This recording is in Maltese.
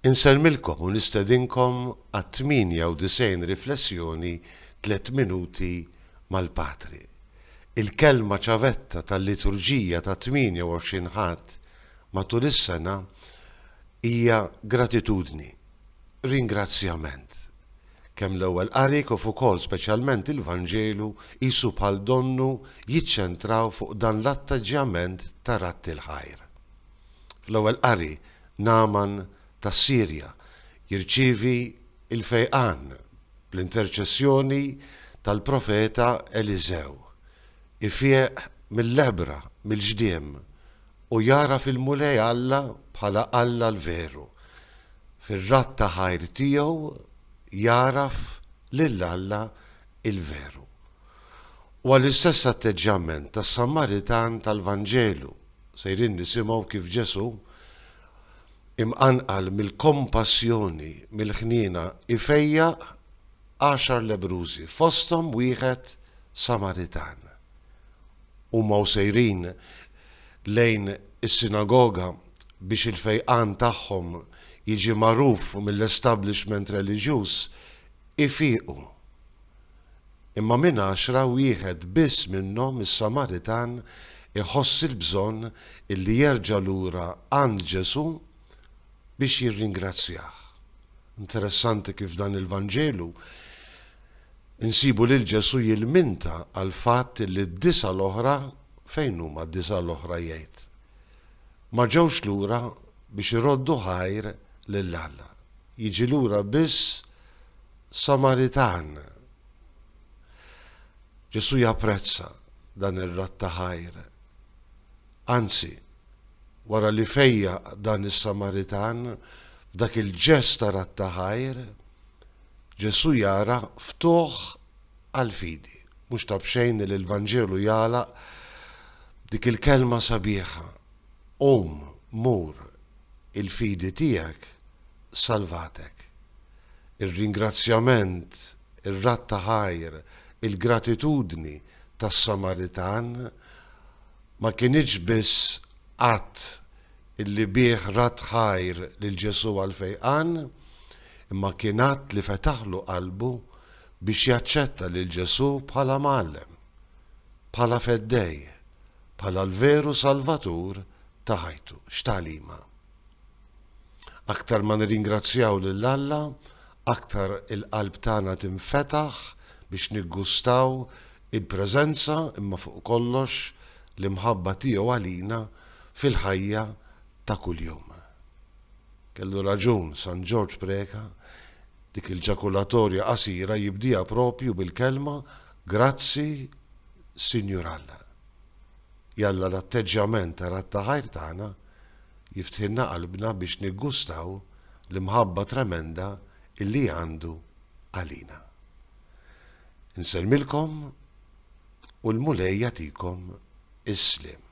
Insellmilkom u nistedinkom għat-98 riflessjoni Tlett Minuti mal-Patri. Il-kelma ċavetta tal-liturġija tat-28 Ħadd matul is-sena hija gratitudni, ringrazzjament. Kemm l-ewwel qari kif ukoll speċjalment il-Vanġelu qisu bħal donnu jiċċentraw fuq dan l-atteġġjament ta' radd il-ħajr. Fl-ewwel qari, Nagħman tas-Sirja jirċievi l-fejqan bl-interċessjoni tal-profeta Eliżew. Ifieq mill-lebbra, mill-ġdiem, u jagħraf il-Mulej Alla bħala Alla l-veru. Fir-radd ta' ħajr tiegħu jagħraf lil Alla l-veru. Huwa l-istess atteġġjament tas-Samaritan tal-Vanġelu. Sejrin nisimgħu kif Ġesù, imqanqal mill-kompassjoni, mill-ħniena, ifejjaq għaxar lebbrużi, fosthom wieħed Samaritan. Huma u sejrin lejn is-sinagoga biex il-fejqan tagħhom jiġi magħruf mill-establishment reliġjuż, ifiequ. Imma minn għaxra wieħed biss minnhom, is-Samaritan, iħoss il-bżonn illi jerġa' lura għand Ġesù biex jirringrazzjah. Interessanti kif f'dan il-Vanġelu nsibu lil Ġesù jilminta għall-fatt illi d-disgħa l-oħra, fejn huma d-disgħa l-oħra jgħid? Ma ġewx lura biex iroddu ħajr lil Alla. Jiġi lura biss Samaritan. Ġesù japprezza dan ir-radd ta' ħajr. Anzi, wara li fejjaq dan is-Samaritan, f'dak il-ġest ta' radd ta' ħajr, Ġesù jara ftuħ għall-fidi. Mhux ta' b'xejn li l-Vanġelu jagħlaq b'dik il-kelma sabiħa, Qum, mur, il-fidi tiegħek salvatek. Ir-ringrazzjament, ir-radd ta' ħajr, il-gratitudni tas-Samaritan ma kinitx biss att illi bih radd ħajr lil Ġesù għall-fejqan, imma kien att li fetaħlu qalbu biex jaċċetta lil Ġesù bħala Mgħallem, bħala Feddej, bħala l-veru Salvatur ta' ħajtu. X'tagħlima! Aktar ma nirringrazzjaw lil Alla, aktar il-qalb tagħna tinfetaħ biex niggustaw il-preżenza imma fuq kollox l-imħabba tiegħu għalina fil-ħajja ta' kuljum. Kellu raġun San Ġorġ Preca, dik il-ġakulatorja qasira jibdieha propju bil-kelma Grazzi Sinjur Alla. Jalla l-atteġġjament ta' radd ta' ħajr tagħna jiftħilna qalbna biex niggustaw l-imħabba tremenda illi għandu għalina. Insellmilkom u l-Mulej jagħtikom is-sliem.